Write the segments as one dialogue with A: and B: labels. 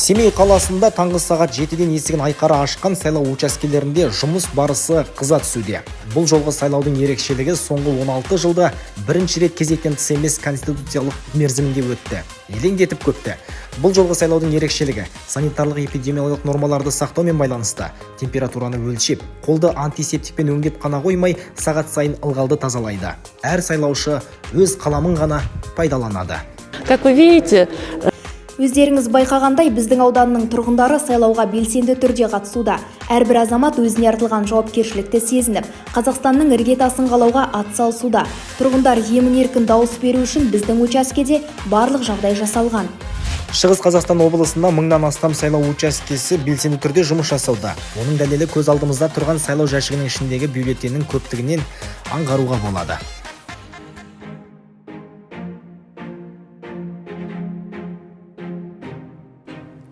A: Семей қаласында таңғы сағат 7-ден есігін айқара ашқан сайлау учаскелерінде жұмыс барысы қыза түсуде. Бұл жолғы сайлаудың ерекшелігі: соңғы 16 жылда бірінші рет кезектен тыс емес, конституциялық мерзімінде өтті. Елеңдетіп көпті. Бұл жолғы сайлаудың ерекшелігі санитарлық эпидемиологиялық нормаларды сақтаумен байланысты. Температураны өлшеп, қолды антисептикпен өңдеп қана қоймай, сағат сайын ылғалды тазалайды. Әр сайлаушы өз қаламын ғана пайдаланады.
B: Как вы видите,
C: Өздеріңіз байқағандай, біздің ауданның тұрғындары сайлауға белсенді түрде қатысуда. Әрбір азамат өзіне артылған жауапкершілікті сезініп, Қазақстанның іргетасын қалауға атсалысуда. Тұрғындар емін еркін дауыс беру үшін біздің учаскеде барлық жағдай жасалған.
A: Шығыс Қазақстан облысында мыңнан астам сайлау учаскесі белсенді түрде жұмыс жасауда. Оның дәлелі көз алдымызда тұрған сайлау жәшігінің ішіндегі бюллетеннің көптігінен аңғаруға болады.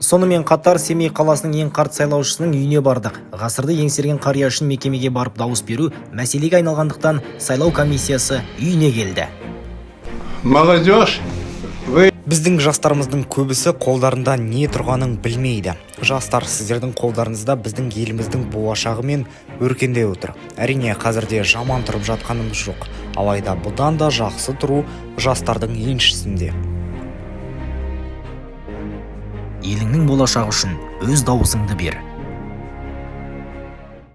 A: Сонымен қатар Семей қаласының ең қарт сайлаушысының үйіне бардық. Ғасырды еңсерген қария үшін мекемеге барып дауыс беру мәселеге айналғандықтан, сайлау комиссиясы үйіне келді.
D: Молодежь, вы
E: Біздің жастарымыздың көбісі қолдарында не тұрғанын білмейді. Жастар, сіздердің қолдарыңызда біздің еліміздің болашағы мен өркендеуі тұр. Әрине, қазірде жаман тұрып жатқанымыз жоқ, алайда бұдан да жақсы тұру жастардың еншісінде.
A: Еліңнің болашағы үшін өз дауысыңды бер.